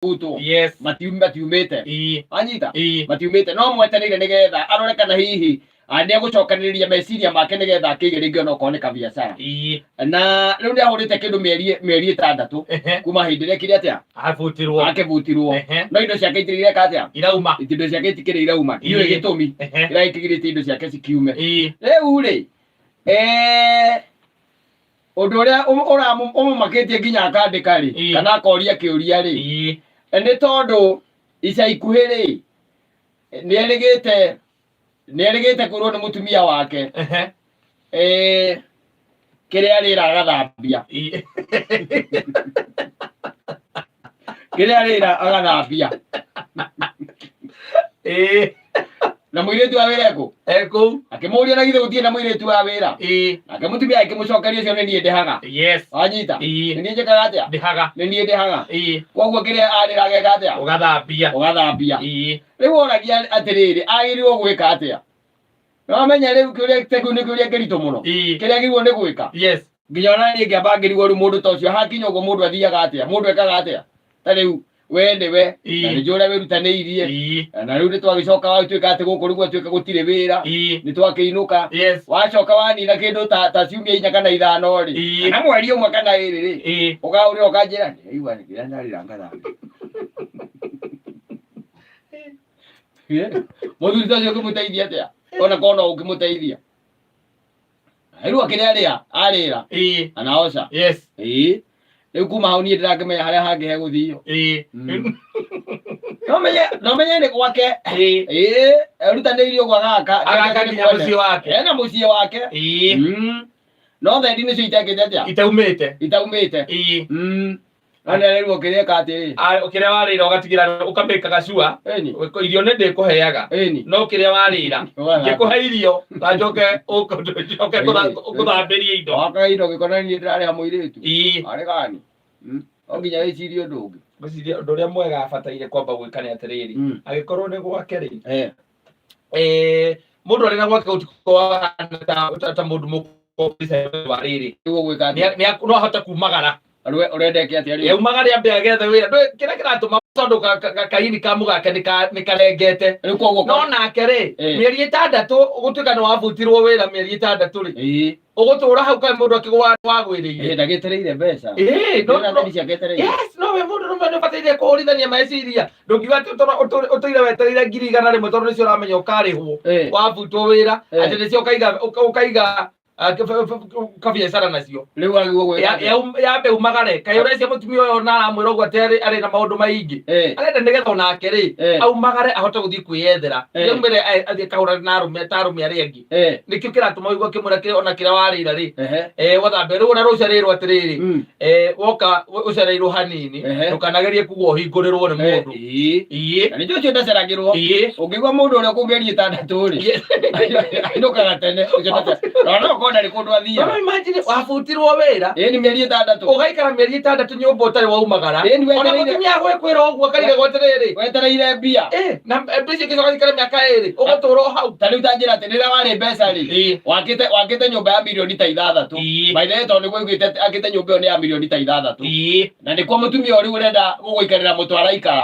Butwo. Yes. Matiumĩte. Wanyita? Ii. Matiumĩte, no mwetereire nĩgetha arore kana hihi nĩ egũcokanĩrĩria meciria make nĩgetha akĩige rĩngĩ onokorwo nĩ kabiacara. Na rĩu nĩ ahũrĩte kĩndũ mĩeri 6 kuma hĩndĩ ĩrĩa kĩrĩa atĩa? Abutirwo. Akĩbutirwo. No indo ciake itirĩ ireka atĩa? Irauma. Indo ciake itikĩrĩ irauma. Ndiũĩ gĩtũmi kĩrĩa gĩkĩgirĩtie indo ciake cikiume. Rĩu rĩ, ũndũ ũrĩa ũmũmakĩtie nginya akandĩka rĩ, kana akoria kĩũria rĩ, nĩ tondũ ica ikuhĩ rĩ, nĩerĩgĩte kwĩrwo nĩ mũtumia wake, kĩrĩa arĩra agathambia. Kĩrĩa arĩra agathambia. Na mũirĩtu wa wĩra ekũ? Ekũu. Akĩmũria na githĩ gũtirĩ na mũirĩtu wa wĩra? Nake mũtumia akĩmũcokeria, ũcio nĩ niĩ ndĩhaga. Wanyita? Nĩ niĩ njĩkaga atĩa? Ndĩhaga. Nĩ niĩ ndĩhaga. Koguo kĩrĩa arĩra ageka atĩa? Ũgathambia. Ũgathambia. Rĩu oragia atĩrĩrĩ, agĩrĩirwo gwĩka atĩa? Nĩwamenya rĩu kĩũria ta kĩu nĩ kĩũria kĩritũ mũno. Kĩrĩa agĩrĩirwo nĩ gwĩka. Nginya ona niĩ ngĩamba ngĩrigwo rĩu mũndũ ta ũcio hakinya ũguo mũndũ athiaga atĩa? Mũndũ ekaga atĩa? Ta rĩu we nĩwe na nĩ njũĩ ũrĩa wĩrutanĩirie. Na rĩu nĩ twagĩcoka watuĩka atĩ gũkũ rĩu gwatuĩka gũtirĩ wĩra. Nĩ twakĩinũka. Wacoka wanina kĩndũ ta ciumia 4 kana 5 rĩ, kana mweri 1 kana 2 rĩ, ũkaũrĩra ũkanjĩra ndĩraigua kĩrĩa ndarĩra ngathambia. Mũthuri ta ũcio ũngĩmũteithia atĩa? Ona korwo no ũngĩmũteithia. Rĩu akĩrĩa arĩa arĩra anaoca. Ĩĩ. Rĩu kuma hau niĩ ndĩrakĩmenya harĩa hangĩ hegũthio. No menye nĩ gwake. Ĩĩ, erutanĩirie ũguo agaka. Agaka nginya mũciĩ wake. Ena mũciĩ wake. No thendi nĩcio itekĩte atĩa? Itaumĩte. Itaumĩte. Na nĩ arerwo kĩrĩa eka atĩrĩ. Kĩrĩa warĩra ũgatigĩra ũkamĩkaga cua. Ĩni. Irio nĩ ndĩkũheaga. Ĩni. No kĩrĩa warĩra. Ũgathambia. Ngĩkũhe irio na njoke njoke ngũthambĩrie indo. Wakaga indo gĩkona niĩ ndĩrarĩha mũirĩtu. Arĩ gani? No nginya wĩcirie ũndũ ũngĩ. Ngwĩciria ũndũ ũrĩa mwega abataire kwamba gwĩka nĩ atĩrĩrĩ, angĩkorwo nĩ gwake rĩ, mũndũ arĩ na gwake gũtikoragwo ta mũndũ mũkũ wa rĩrĩ. Nĩguo gwĩka atĩa? No ahote kumagara. Ũrenda eke atĩa rĩu? Yaumagare ambe agethe wĩra. Ndũĩ kĩrĩa kĩratũma tondũ kaini ka mũgake nĩ karengete. Rĩu koguo No nake rĩ, mĩeri 6 gũtuĩka nĩ wabutirwo wĩra mĩeri 6 rĩ, ũgũtũra hau kaĩ mũndũ akĩgwa wagwĩrĩire. Ĩĩ, ndagĩetereire mbeca. Ĩĩ, Ndĩrona thendi ciake etereire. Yes, no we mũndũ rũme nĩ ũbataire kũhũrithania meciria. Ndũngiuga atĩ ũtũire wetereire 100,000 tondũ nĩcio ũramenya ũkarĩhwo. Wabutwo wĩra, atĩ nĩcio ũkaiga kabiacara nacio. Rĩu agĩrĩirwo gwĩka atĩa? Yambe umagare. Kaĩ ũrecia mũtumia ũyũ ona aramwĩra ũguo atĩ arĩ na maũndũ maingĩ. Arenda nĩgetha onake rĩ, aumagare ahote gũthiĩ kwĩyethera. Aumĩre athiĩ akahũrane na arũme ta arũme arĩa angĩ. Nĩkĩo kĩratũma ũigue akĩmwĩra kĩrĩa ona kĩrĩa warĩra rĩ. Wathambia. Rĩu ona rũcereirwo atĩrĩrĩ, woka ũcereirwo hanini, ndũkanagerie kuga ũhingũrĩrwo nĩ mũndũ. Na nĩkĩo ũcio ndaceragĩrwo. Ũngĩigua mũndũ ũrĩa kũu mĩeri 6 rĩ, ainũkaga tene. Ũcio ndaceragĩrwo. No okorwo ndarĩ kũndũ athiaga. No imagine wabutirwo wĩra. Ĩĩ, nĩ mĩeri 6. Ũgaikara mĩeri 6 nyũmba ũtarĩ waumagara. Ĩĩ, nĩ Ona wetereire. mũtumia agwĩkwĩra ũguo akarigagwo atĩrĩrĩ. Wetereire mbia. Ĩĩ, na mbia icio ingĩcoka cikare mĩaka 2, ũgũtũra o hau. Ta rĩu ta njĩra atĩ rĩrĩa warĩ mbeca rĩ, wakĩte nyũmba ya mirioni ta 6. By the way, tondũ nĩguo augĩte atĩ akĩte nyũmba ĩyo nĩ ya mirioni ta 6. Na nĩkuo mũtumia ũyũ rĩu ũrenda gũgũikarĩra mũtwe araikara.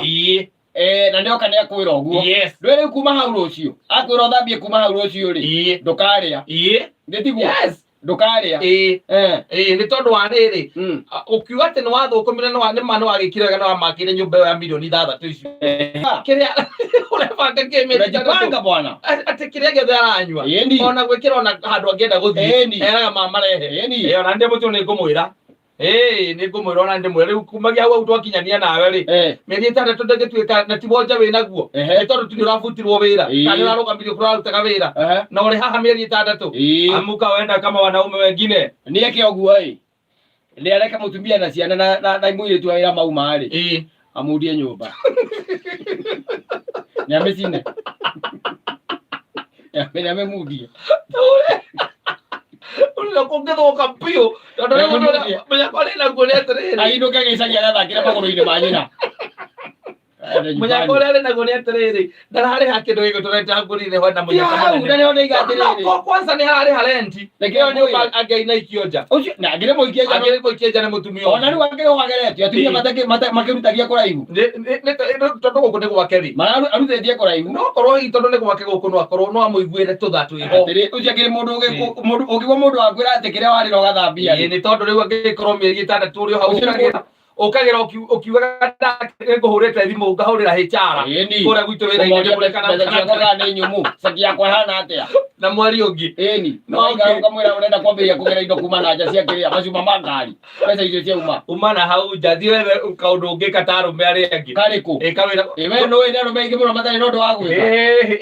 Na nĩoka nĩakwĩra ũguo. Ndũĩ rĩu kuma hau rũciũ, akwĩra ũthambie kuma hau rũciũ rĩ, ndũkarĩa. Nĩ tiguo? Yes. Ndũkarĩa. Ĩĩ, nĩ tondũ wa rĩrĩ, ũkiuga atĩ nĩ wathũkũmire, nĩ ma nĩ wagĩkire wega, nĩ wamakĩire nyũmba ĩyo ya mirioni 6 icio. Kĩrĩa ũrebanga kĩ mĩeri 6? Unajipanga bwana. Atĩ kĩrĩa gĩothe aranyua. Ona gwĩkĩra ona handũ angĩenda gũthiĩ. Eraga mama rehe. Ona ndĩ mũtũ nĩ ngũmwĩra. Ĩĩ, nĩ ngũmwĩra ona ndĩmwĩra rĩu kumagia hau twakinyania nawe rĩ. Mĩeri 6 ndĩngĩtuĩka na ti wonje wĩ naguo. Nĩ tondũ tu nĩ ũrabutirwo wĩra. Kana nĩ ũrarũgamirio kũrĩa ũrarutaga wĩra. Na ũrĩ haha mĩeri 6. Amuka wenda kama wanaume wengine. Nĩ eke ũguo ĩ. Nĩ areke mũtumia na ciana na mũirĩtu wa wĩra mauma rĩ. Amundie nyũmba. Nĩ amĩcine. Nĩ amĩmundie. Ũrĩa kũngĩthũka biũ. Tondũ rĩu ũndũ ũrĩa mũnyakwa arĩ naguo nĩ atĩrĩrĩ. Ainũke gĩcagi agathakĩre magũrũ-inĩ ma nyina. Mũnyaka ũrĩa arĩ naguo nĩ atĩrĩrĩ, ndararĩha kĩndũ gĩkĩ tũreta ngũrire hena mũnyaka hau mũnene. na nĩho ndaiga atĩrĩrĩ. No, kwanza nĩ hararĩha renti. Reke Ĩyo nyũmba ngwĩre. angĩaina ikio nja. Ũcio na angĩrĩ mũikie nja Angĩrĩ mũikie nja nĩ mũtumia ona ũngĩ. rĩu angĩrĩ ageretio atumia Ĩĩ. makĩrutagia kũraihu. Tondũ gũkũ nĩ gwake rĩ. Mararutĩtie kũraihu. No korwo hihi tondũ nĩ gwake gũkũ no akorwo no amũiguĩre tũtha twĩho. Atĩrĩ ũcio akĩrĩ mũndũ mũndũ ũngĩgwo mũndũ wakwĩra atĩ kĩrĩa warĩra ũgathambia Ĩĩ, nĩ tondũ rĩu angĩkorwo mĩeri ĩtandatũ ũrĩ o hau Ũcio nĩ ũkagĩra ũkagĩra ũkiugaga ngũhũrĩte thimũ ngahũrĩra HR Ĩni. kũrĩa gwitũ wĩra-inĩ Ũmoria ndĩmũre kana mbeca ciakwa kana nĩ nyũmũ ceki yakwa ĩhana atĩa na mweri ũngĩ ĩni No, no okay. ũkamwĩra ũrenda kwambĩrĩria kũgĩra indo kuma na nja cia kĩrĩa macuma ma ngari mbeca icio ciauma uma na hau nja thiĩ wethe kaũndũ ũngĩka ta arũme arĩa angĩ karĩkũ ĩ kawĩra ĩ we nũĩ nĩ arũme aingĩ mũno matarĩ na ũndũ wa gwĩka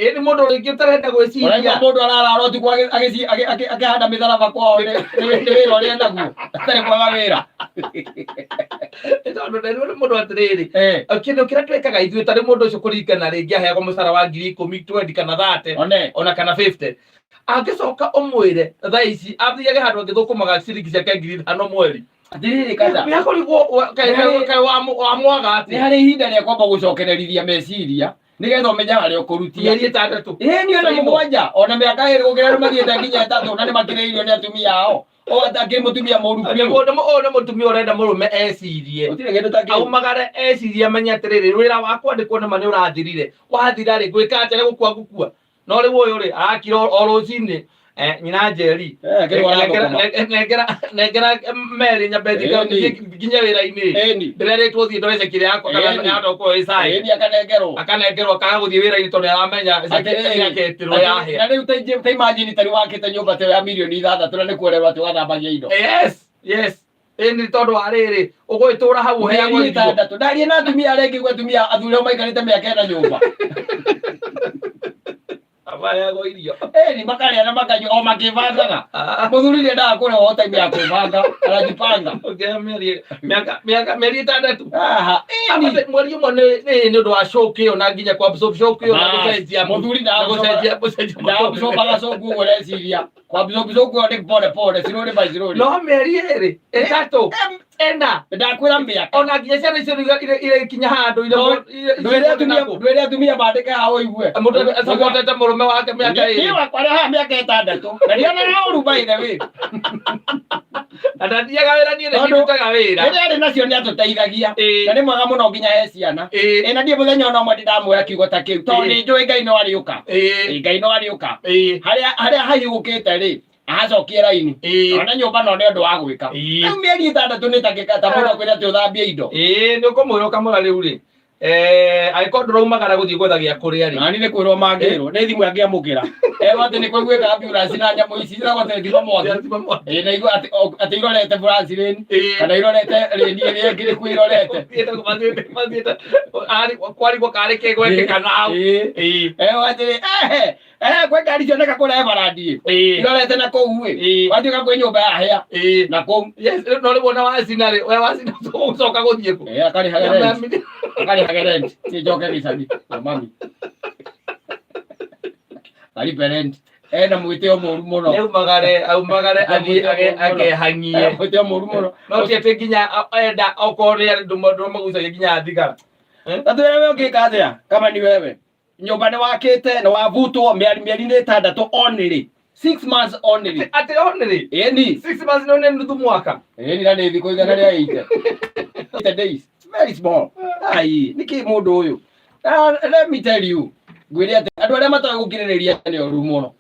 ĩ nĩ mũndũ rĩngĩ ũtarenda ũraigua gwĩciria mũndũ ararara ũtukũ akĩhanda mĩtharaba kwao nĩ wĩra ũrĩa naguo atarĩ kwaga wĩra Nĩ tondũ nderwo nĩ mũndũ atĩrĩrĩ Eh, kĩndũ kĩrĩa twĩkaga ithuĩ tarĩ mũndũ ũcio kũringana rĩngĩ aheagwo mũcara wa 10,000 20 kana 30 one ona kana 50 angĩcoka ũmwĩre thaa ici athiage handũ angĩthũkũmaga ciringi ciake 5,000 mweri Atĩrĩrĩ kata nĩakũrigwo kaĩ wamwaga nĩ atĩa harĩ ihinda rĩa kwamba gũcokererithia meciria nĩgetha ũmenye harĩa ũkũrutia mĩeri 6 ĩni ona 7 ona mĩaka 2 gũkĩra andũ mathiĩte nginya 3 na nĩ makĩrĩirio nĩ atumia ao o akĩrĩ mũtumia mũru biũ ũyũ nĩ mũtumia ũrenda mũrũme ecirie gũtirĩ kĩndũ ta kĩu aumagare ecirie amenye atĩrĩrĩ wĩra wa kwandĩkwo nĩma nĩ ũrathirire wathira rĩ ngwĩka atĩa nĩ gũkua ngũkua no rĩu ũyũ rĩ arakira o rũcinĩ nyina Njeri Eh, akĩrĩ warathũkũma. nengera nengera merĩ nyambe Ĩni. nginye wĩra-inĩ Ĩni. ndĩrerĩtwo thiĩ ndore ceki yakwa kana Ĩni. yahota gũkorwo ĩ cai Ĩni akanengerwo akanengerwo akaga gũthiĩ wĩra-inĩ tondũ nĩaramenya ceki Atĩrĩrĩ, nĩaketĩrwo atĩrĩ, yahĩa na rĩu ta imagine ta rĩu wakĩte nyũmba ta ĩyo ya mirioni 6 na nĩ kuonerwo atĩ ũgathambagia indo yes yes ĩni tondũ wa rĩrĩ ũgũgĩtũra hau ũheagwo mĩeri irio 6 ndarie na atumia arĩa ingĩ gwĩ atumia athuri ao maikarĩte mĩaka 4 nyũmba maheagwo irio ĩni makarĩa na makanyua o makĩbangaga mũthuri nĩendaga kũrehwo time ya kwĩbanga arajipanga Ũngĩoya mĩeri mĩaka mĩaka mĩeri 6 aha ĩni Amate mweri ũmwe nĩ ũndũ wa shock ĩyo na nginya kwa absorb shock ĩyo na Bas, gũcenjia mũthuri na gũcenjia gũcenjia ndaabsobaga coku ũguo ũreciria kwabsob coku ĩyo nĩ pole pole slowly by slowly no mĩeri 2 3 4 ndakwĩra mĩaka ona nginya ciana icio irekinya handũ ndwĩre atumia ndwĩre atumia mandĩke haha ũigue mũndũ acogotete mũrũme wake mĩaka Niĩ 2 wakwa arĩ haha mĩaka 6 na ndionaga ũru by the way na ndathiaga wĩra niĩ nĩ Tondũ- ndutaga wĩra rĩrĩa arĩ nacio nĩ atũteithagia na nĩ mwega mũno nginya he ciana ĩ na niĩ mũthenya ona ũmwe ndĩndamwĩra kiugo ta kĩu tondũ nĩ njũĩ Ngai no arĩũka Ĩ, Ngai no arĩũka harĩa harĩa hahiũkĩte rĩ ahacokie raini ona nyũmba no nĩ ũndũ wa gwĩka rĩu mĩeri 6 nĩ ta mũndũ akwĩra atĩ ũthambie indo ĩĩ nĩ ũkũmwĩra ũkamwĩra rĩu rĩ angĩkorwo ndũraumagara gũthiĩ gwetha gĩa kũrĩa rĩ nani nĩ kwĩrwo mangĩrwo nĩ thimũ angĩamũkĩra erwo atĩ nĩ kũiguĩka ambulance na nyamũ ici ciragwo atĩ thima mwaki ĩ na igua atĩ irorete ambulance lane kana irorete lane ĩrĩa ĩngĩ nĩ kuo irorete mathiĩte kwarigwo karĩ kĩ gwekĩka nao Ĩ. Erwo atĩrĩ ehe eh kwĩ ngari cioneka kũrĩa Everard irorete na kũu ĩ watuĩka kwĩ nyũmba yahĩa na kũu Yes, no rĩu ona wacina rĩ we wacina ũgũcoka gũthiĩ kũ ĩ akarĩhage rent akarĩhage rent niĩ njoke gĩcagi na mami aripe rent ena mwĩtĩo mũru mũno aumagare aumagare athiĩ akehang'ie Ena mwĩtĩo mũru mũno no ti atĩ nginya enda okorwo nĩ andũ magucagia nginya thigara Tatwĩre we ũngĩka atĩa kama ni wewe nyũmba nĩ wakĩte nĩ wavutwo mĩeri nĩ 6 only 6 months only atĩ only ĩni 6 months nĩ nuthu mwaka ĩni na nĩ thikũ 180 80 days very small ai nĩkĩ mũndũ ũyũ let me tell you ngwĩre atĩ andũ arĩa matoĩ gũkirĩrĩria nĩ oru mũno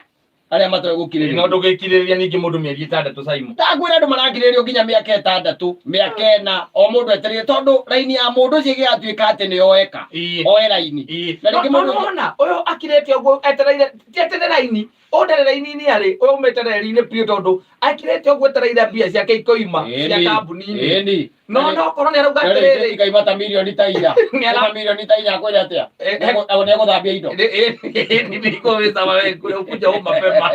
arĩa matoĩ no gũkirĩrĩria ndũgĩkirĩrĩria ningĩ mũndũ mĩeri 6 Simon ndakwĩra andũ marakirĩrĩrio nginya mĩaka 6 mĩaka 4 o mũndũ etereire tondũ raini ya mũndũ ũcio ĩgĩgatuĩka atĩ nĩ yoeka oe raini Na rĩngĩ mũndũ- nona ũyũ akirĩte ũguo etereire ti eterere raini ũyũ ndarĩ raini-inĩ arĩ ũyũ umĩte reri-inĩ biũ tondũ akirĩte ũguo etereire mbia ciake ikoima cia kambuni-inĩ ĩni no no korwo nĩ arauga atĩrĩrĩ ikaima ta mirioni ta 4 Nĩ ara- ta mirioni ta 4 akwĩra atĩa nĩegũthambia indo nĩikũwĩcama ukuja mapema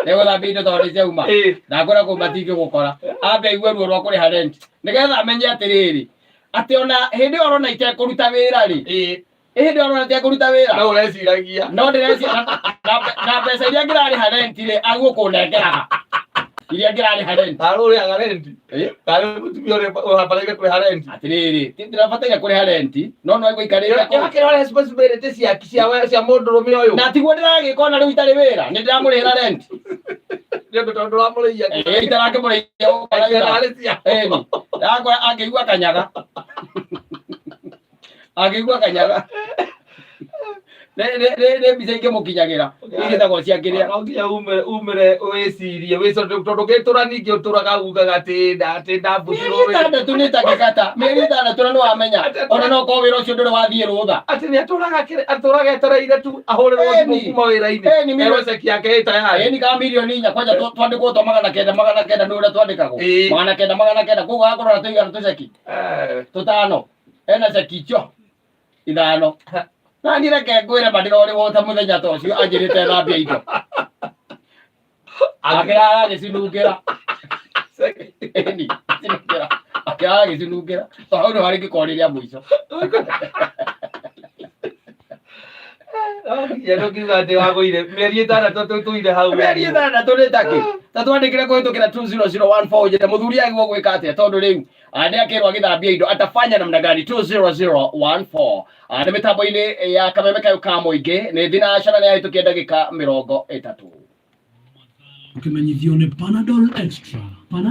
nĩegũthambia indo tondũ nĩ ciauma ndakwĩra kũu matingĩgũkora ambe aigue ruo rwa kũrĩha rent nĩgetha amenye atĩrĩrĩ atĩ ona hĩndĩ ĩyo ũrona itekũruta wĩra rĩ hĩndĩ ĩyo ũrona itekũruta wĩra no ũreciragia no ndĩreciria na mbeca iria ngĩrarĩha rent rĩ agũkũnengeraga Iria ngĩrarĩha rent. Tarĩ ũrĩhaga rent? Eh? Tarĩ mũtumia ũrĩa ũrabataire kũrĩha rent? Atĩrĩrĩ, ndĩrabataire kũrĩha rent, no no ĩgũikarĩte kũu. Kĩrĩa responsibility cia cia cia mũndũrũme ũyũ. Na tiguo ndĩragĩka ona rĩu itarĩ wĩra, nĩ ndĩramũrĩhĩra rent. Nĩ ũndũ tondũ ndũramũrĩhia. Eh, itarakĩmũrĩhia gũkũ Arĩ cia. Ĩni. Ndakora angĩigua kanyaga. Angĩigua kanyaga. Nĩ mbica ingĩmũkinyagĩra. Igĩtagwo cia kĩrĩa. No nginya umĩre umĩre wĩcirie wĩcoke tondũ gĩtũra ningĩ ũtũraga ugaga atĩ atĩ ndambuthirwo Mĩeri ĩtandatũ nĩ ĩtangĩkata. Mĩeri ĩtandatũ na nĩwamenya. Ona no korwo wĩra ũcio ndũrĩ wathiĩ rũtha. Atĩ nĩ atũraga atũraga etereire tu ahũrĩrwo thimũ Ĩni. kuma wĩra-inĩ Ĩni, erwo ceki yake ĩ tayari. Ĩni ka mirioni 4 kwanja twandĩkwo twa 900 900 nĩ ũrĩa twandĩkagwo. Ĩĩ. 900 900 koguo agakorwo na tũigana tũceki. Eh. Tũtano. Ena ceki icio ithano. Na niĩ reke ngwĩre ma ndĩrorĩwo ta mũthenya ta ũcio anjĩrĩte thambia indo. Akĩrara agĩcinungĩra. Ĩni, cinungĩra. Akĩrara agĩcinungĩra. To hau nĩho harĩngĩkorwo rĩ rĩa mũico. No nginya tũkiuga atĩ wagũire mĩeri ĩtandatũ tũtũire hau. Mĩeri ĩtandatũ nĩ takĩ? Ta twandĩkĩre kũhĩtũkĩra 20014 ũnjĩre mũthuri agĩrĩirwo gwĩka atĩa tondũ rĩu nĩ akĩrwo agĩthambia indo atafanya namna gani? 20014. Nĩ mĩtambo-inĩ ya kameme kayũ ka mũingĩ nĩ thinacara nĩ yahĩtũkia ndagĩka 30. Ũkĩmenyithio nĩ Panadol Extra. Pana